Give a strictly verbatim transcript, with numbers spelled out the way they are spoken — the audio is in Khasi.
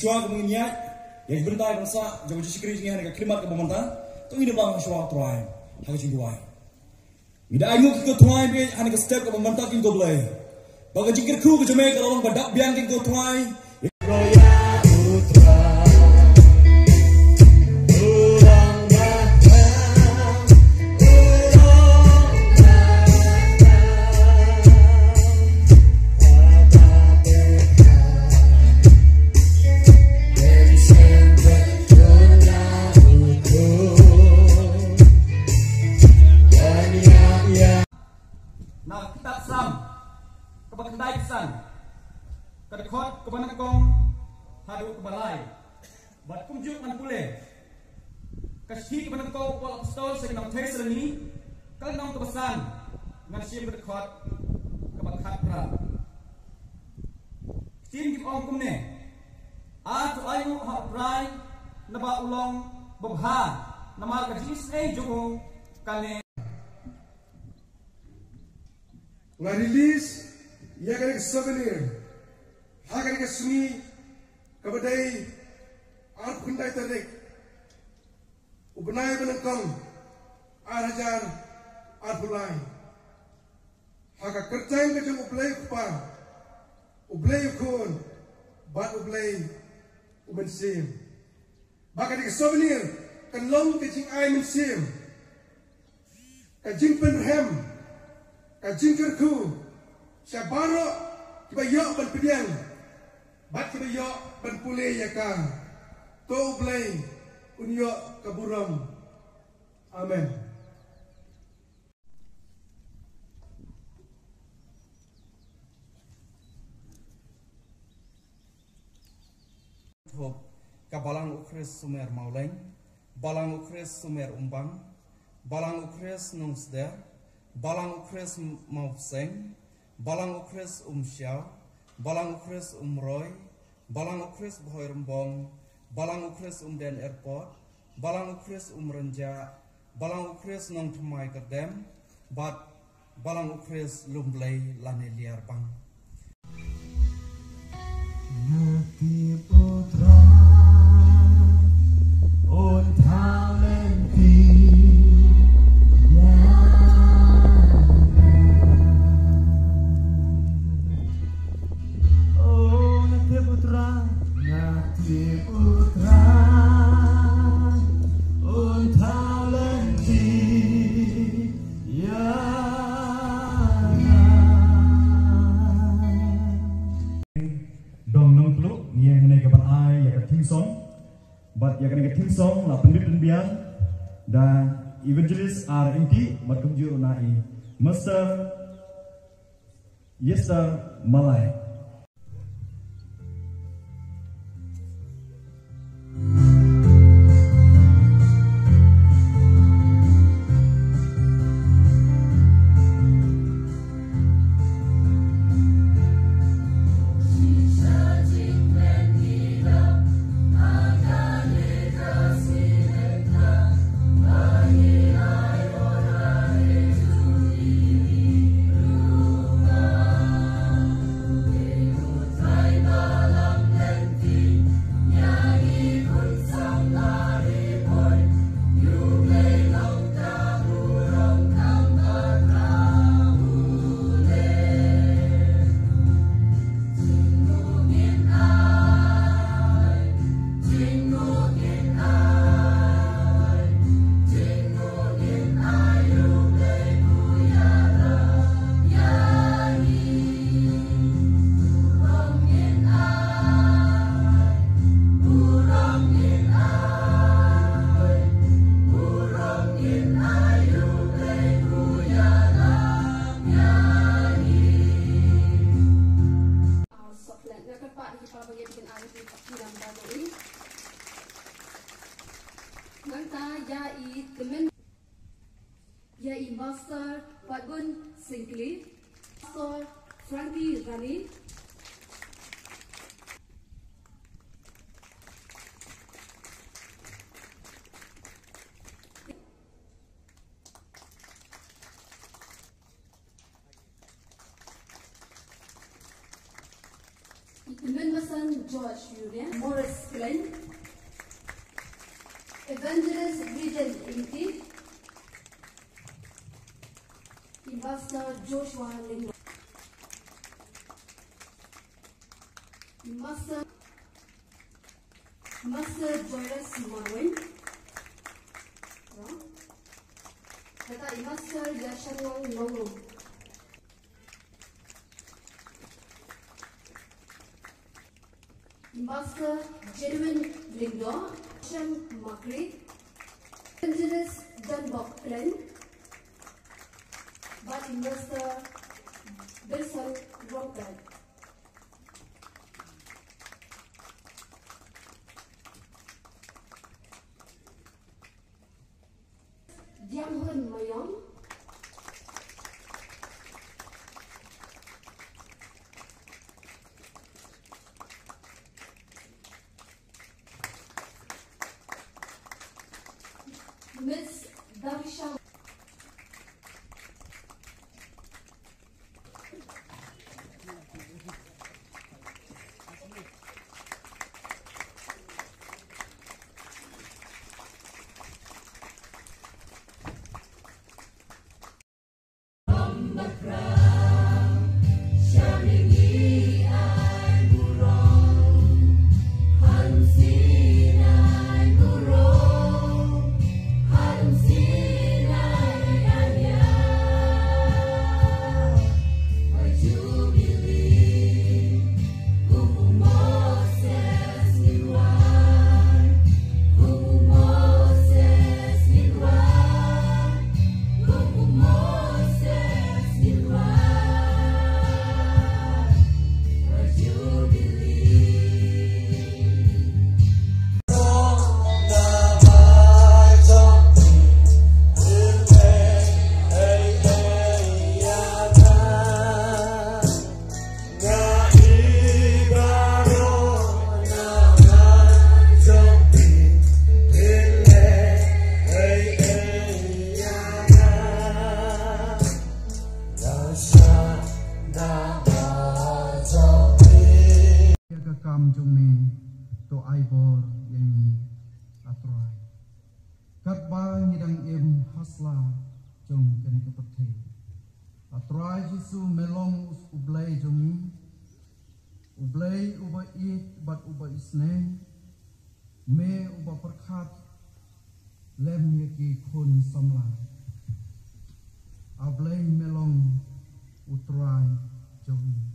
Shuwa ka mynta ïa ka bynta ka bangsa jong ka jingshakri jong ngi ha ka khlieh mat kaba mynta. To ngin ïa bang shuwa Trai ha ka jingduwai. Ngi da ainguh ïa ka Trai ba ha ka step kaba mynta ïa ka Blei, ba ka jingkyrkhu ka jong me ka long ba dap biang ïa ka Trai. Na kitab Salm kaba khyndai phew san, ka dkhot kaba nyngkong haduh kaba lai. Bad kumjuh ngan pule ka shithi kaba nyngkong u Paul Apostol sha ki nong Thessaloni, ka lynnong kaba san, ngan shim ka dkhot kaba khatphra. Ktien ki ong kumne: A to ainguh ha U Trai, naba u long babha, namar ka jingisynei jong u kane. Nga release ïa kane ka souvenir ha kane ka sngi kaba dei arphew khyndai tarik u bnai ba nyngkong, ar hajar arphew lai, ha ka kyrteng ka jong U Blei U Kpa, U Blei U Khun bad U Blei U Mynsiem. Ba kane ka souvenir kan long ka jingai mynsiem, ka jingpynrhem, ka jingkyrkhu sha baroh kiba ïoh ban pdiang bad kiba ïoh ban pule ïa ka. To U Blei un ïoh ka burom. Amen. Thup, ka Balang U Khrist Sumer Mawleng, Balang U Khrist Sumer Umbang, Balang U Khrist Nungsder, Balang U Khrist Mawpseng, Balang U Khrist Umshiaw, Balang U Khrist Umroi, Balang U Khrist Bhoi Rymbong, Balang U Khrist Umden Airport, Balang U Khrist Umrynjah, Balang U Khrist Nongthymmai Kyrdem, bad Balang U Khrist Lumblei lane Liarbang. Nga tip U Trai un thaw lynti ïa nga. Oh, nga tip U Trai, nga tip U Trai un thaw lynti ïa nga. Dong Nongtluh, ngi ïa kane ka ban ai ïa ka theme song. Bad ïa kane ka theme song la pynbit pynbiang da Evangelist R Inti bad kumjuh ruh na i Mister Yester Malai. Soklet nga kyrpad ïa ki para bangeit kin ai ïa ki namba jong i. Nangta ïa i tymmen ïa i Master Patbun Syngkli, Master Frankie Rani. I tymmen Master Saint George Uriah, Morris Klein, Evangelist Regent Ingti, Ambassador Joshua Lyngdoh, Ambassador, Ambassador Joyce Marwin, kata Ambassador Yashanwang Nongrum. Ambassador Jerwin Lyngdoh, Shem Makri, Evangelist Danbok Klein, bad Ambassador Wilson Rongkar. Dianghun Mayong. Miss Darisha. Ïa ka kam jong me, to ai bor ïa ngi, A Trai. Katba ngi dang im ha sla jong kane ka pyrthei, A Trai Jisu, me long u Blei jong ngi, U Blei uba ïeit bad uba isynei, me uba pyrkhat lem ïa ki khun samla. A Blei, me long U Trai jong ngi.